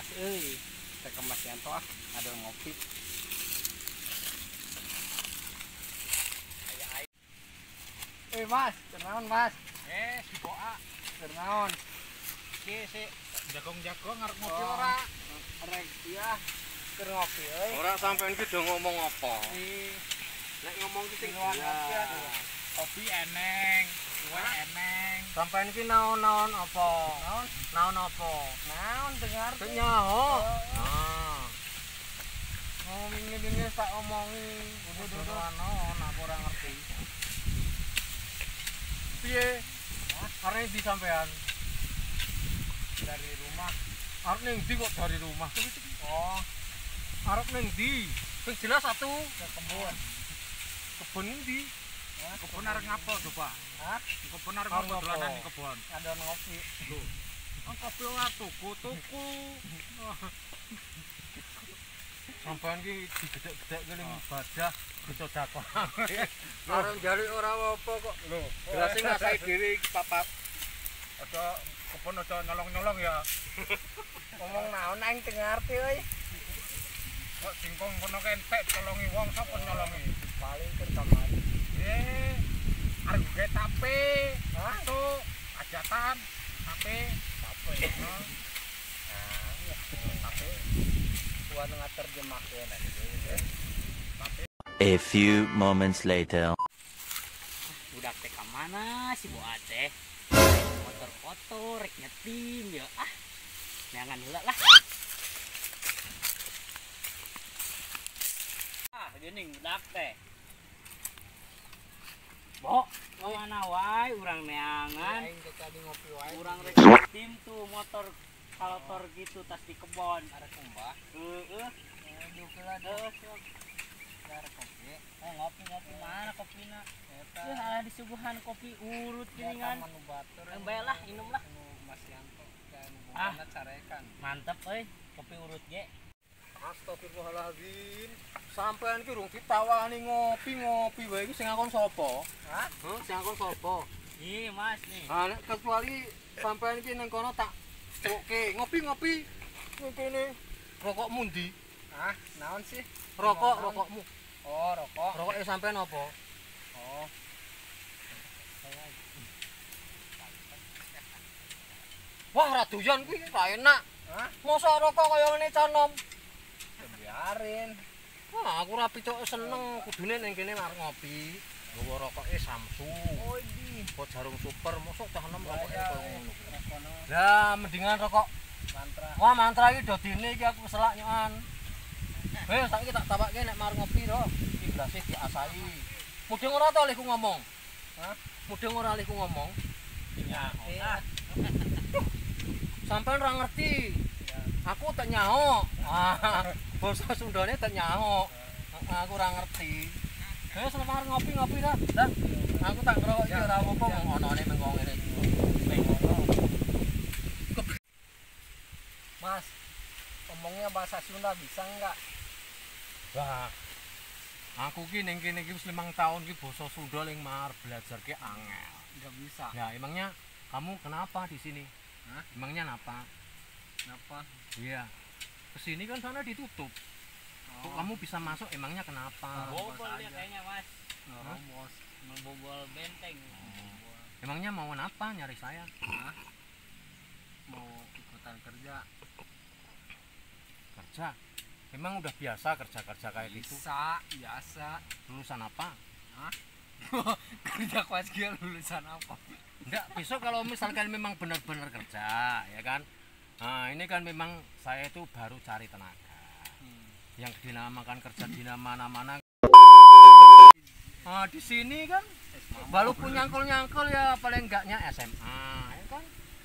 Panas euy. Kita ke Mas Yanto ah, ada ngopi. Mas, kenaon Mas? Si Boa, kenaon? Ki sik jagong-jagong arep ngopi ora? Rek iya, keur ngopi euy. Ora sampean ki do ngomong apa? Nek ngomong ki sing jelas. Kopi eneng, kue eneng. Sampean ki naon-naon apa? Naon? Naon apa? Naon dengar. Nyaho. Ah. Ngomong ngene tak omongi. Udah naon aku ora ngerti. Piye? Arep ndi sampean? Dari rumah. Arep ning ndi kok dari rumah? Oh. Arep ning ndi? Sing jelas satu ke kebun. Kebun ndi? Kebun arep ngapa to, Pak? Hah? Kebun arep ngapa dolanan ning kebun? Ada ngopi. Lho. Kopi ora tuku-tuku. Sampean ki digedhek-gedhekke ning ibadah disedekah. Arep njaluk ora apa kok. Lho, berase ngasai dhewe iki papat. Aja kebun aja nyolong-nyolong ya. Ngomong naon aing teu ngarti euy. Kok singkong kono entek nyolongi wong sapa nyolongi? Paling keur kamari. Arep gawe tape. Hah? Tuh, hajatan, tape, tape. Nah, tape. Tuan ngaterjemahkeun tape. A few moments later. Budak teh ka mana si Boa teh? Motor kotor rek nyetim ya. Ah. Neangan heula lah. Ah, geuning budak teh. Bo, mana wae urang neangan. Aing teh tadi ngopi wae. Urang rek nyetim tuh motor kalotor gitu tas di kebon. Arek kumbah. Heeh. Aduh heula Heeh. Arek kopi. Oh, ngopi-ngopi mana kopina? Eta. Ya, disuguhan kopi urut geuningan. Manu batur. Bae lah, minum lah. Mas Yanto dan bungana carekan. Mantep euy, kopi urut ge. Astagfirullahaladzim. Sampean ki urung ditawani ngopi-ngopi wae iki sing ngakon sapa? Hah? Hah, sing ngakon sapa? Ih, Mas nih. Ha, nek kecuali sampean iki nang kono tak oke, ngopi-ngopi. Ning kene rokokmu ndi? Hah, naon sih? Rokok, rokokmu. Oh, rokok. Rokoke sampean apa? Oh. Wah, ra doyan kuwi, ra enak. Hah? Mosok rokok kaya ngene cah nom. Biarin. Wah, aku ra picoke seneng, kudune ning kene arep ngopi. Nggawa rokoke Samsu. Oh, iki. Kok jarum super, mosok cah nom rokoke kaya ngono. Rokono Lah, mendingan rokok mantra. Wah, mantra iki dodine iki aku keselak nyokan. Wes, saiki tak tawakke nek marang ngopi to. Iki berase diasahi. Mudeng ora to lehku ngomong? Hah? Mudeng ora lehku ngomong? Ya, Iya. Sampean ora ngerti. Aku tak nyaho. Ah, basa Sundane tak nyaho. Aku ora ngerti. Wes lemar ngopi-ngopi dah. Dah. Aku tak ngerokok iki ora apa-apa wong onone mengko ngene iki. Mas, ngomongnya bahasa Sunda bisa enggak? Wah. Aku ki ning kene iki wis 5 tahun ki basa Sunda ling mar belajar ki angel. Enggak bisa. Ya, emangnya kamu kenapa di sini? Hah? Emangnya napa? Kenapa? Iya. Kesini kan sana ditutup. Kok Oh, kamu bisa masuk emangnya kenapa? Bobol dia kayaknya, Mas. Nerobos. Ngebobol benteng. Emangnya mau apa nyari saya? Hah? Mau ikutan kerja? Kerja. Emang udah biasa kerja-kerja kayak gitu? Bisa, biasa. Lulusan apa? Hah? Kerja kelas G lulusan apa? Enggak, besok kalau misalkan memang benar-benar kerja, ya kan? Nah, ini kan memang saya itu baru cari tenaga. Yang dinamakan kerja di mana-mana. Nah, di sini kan walaupun nyangkul-nyangkul ya paling enggaknya SMA, ya kan?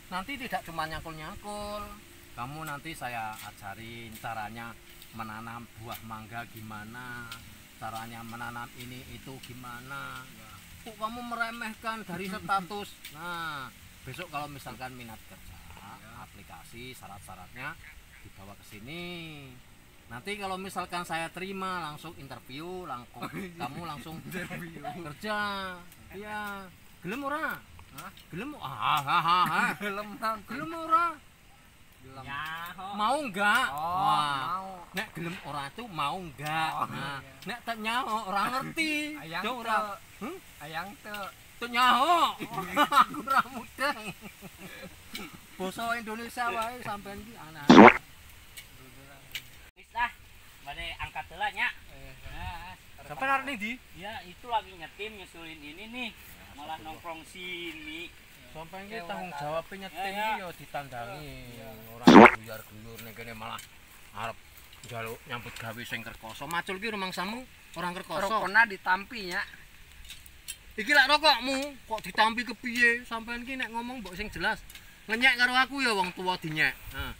Nanti tidak cuma nyangkul-nyangkul. Kamu nanti saya ajarin caranya menanam buah mangga gimana, caranya menanam ini itu gimana. Kok kamu meremehkan dari status? Nah, besok kalau misalkan minat kerja, aplikasi syarat-syaratnya dibawa ke sini. Nanti kalau misalkan saya terima langsung interview, langsung kamu langsung interview kerja. Iya. Gelem ora? Hah? Gelem ah ah ah. Gelem Gelem ora? Gelem. Nyaho. Mau enggak? Oh, wah. mau. Nek gelem ora tuh mau enggak? Oh, nah, iya. Nek tak nyaho ora ngerti. Ayang Yo ora. teu. Ayang teu. Teu nyaho. Aku ora mudeng. Basa Indonesia wae sampean iki aneh. Wis lah. Bade angkat heula nya. Nah, Sampean arep ning ndi? ya itu lagi nyetim nyusulin ini nih. Malah nongkrong sini. Sampeyan iki tanggung jawab nyetim Ya, ya. iki ya ditandangi. Ora guyar-guyur ning kene malah arep njaluk nyambut gawe sing kerkoso. Macul iki rumangsamu ora kerkoso. Rokona ditampi nya. Iki lak rokokmu kok ditampi kepiye? Sampeyan ki nek ngomong mbok sing jelas. Ngenyek karo aku ya wong tuwa dinyek. Nah,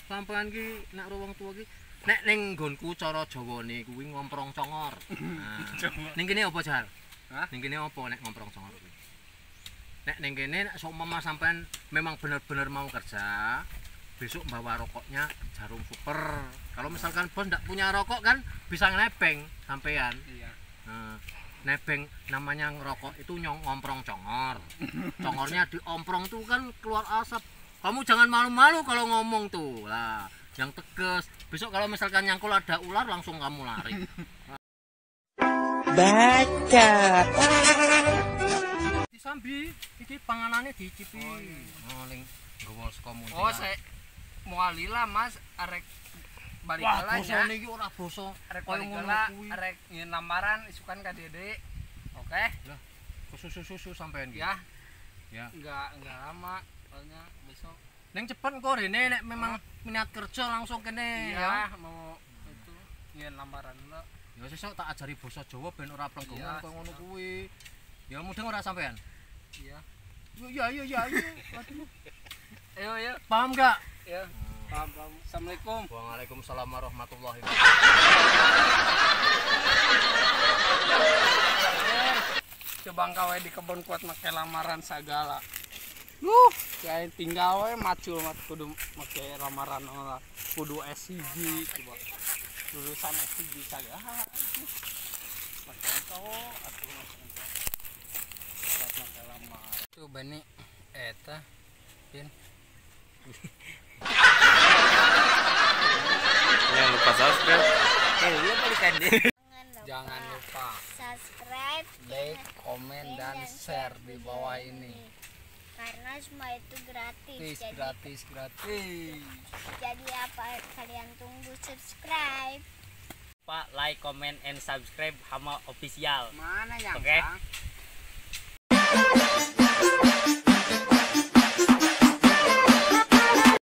sampeyan ki nek karo wong tuwa ki nek ning nggonku cara Jawane kuwi ngomprong congor. Nah, ning kene apa, Jar? Hah? Ning kene apa nek ngomprong congor kuwi? Nek ning kene nek seumpama sampean memang bener-bener mau kerja, besok bawa rokoknya Jarum Super. Kalau misalkan bos ndak punya rokok kan bisa ngebeng sampean. Iya. Nah, nebeng namanya ngerokok itu nyong ngomprong congor. Congornya diomprong tuh kan keluar asap. Kamu jangan malu-malu kalau ngomong tuh. Lah, yang tegas. Besok kalau misalkan nyangkul ada ular langsung kamu lari. Baca. Disambi, iki panganane diicipi. Oh, ning nggawa saka munti. Oh, saya moal lila Mas, arek balik Wah, heula nya. bosone iki ora basa Arek kaya balik ngono heula, kuwi. arek nyeun lamaran isukan ka Dede. Oke, Susu-susu sampean iki. ya. Ya. Enggak lama, soalnya besok. Ning cepet engko rene nek memang minat kerja langsung kene ya. Iya, mau itu nyeun lamaran heula. Ya sesuk tak ajari basa Jawa ben ora plenggongan Iya, kaya ngono kuwi. Ya mudeng ora sampean? Iya. Iya iya iya iya. Waduh. Ayo, ayo. Paham enggak? Ya. Paham, paham. Assalamualaikum. Waalaikumsalam warahmatullahi wabarakatuh. Coba kawe di kebun kuat make lamaran sagala. Kayak tinggal we macul mat kudu make lamaran ora. Kudu S1 coba. Lulusan S1 sagala. Make cowok atuh kuat make lamaran. Tuh Bani eta Pin. Jangan lupa subscribe. Iya balikan deh. Jangan lupa subscribe, like, komen, dan share di bawah ini. Karena semua itu gratis. Gratis, Jadi, gratis, gratis. jadi apa kalian tunggu subscribe. Pak like, comment, and subscribe Hama Official. Mana yang Oke. Kang?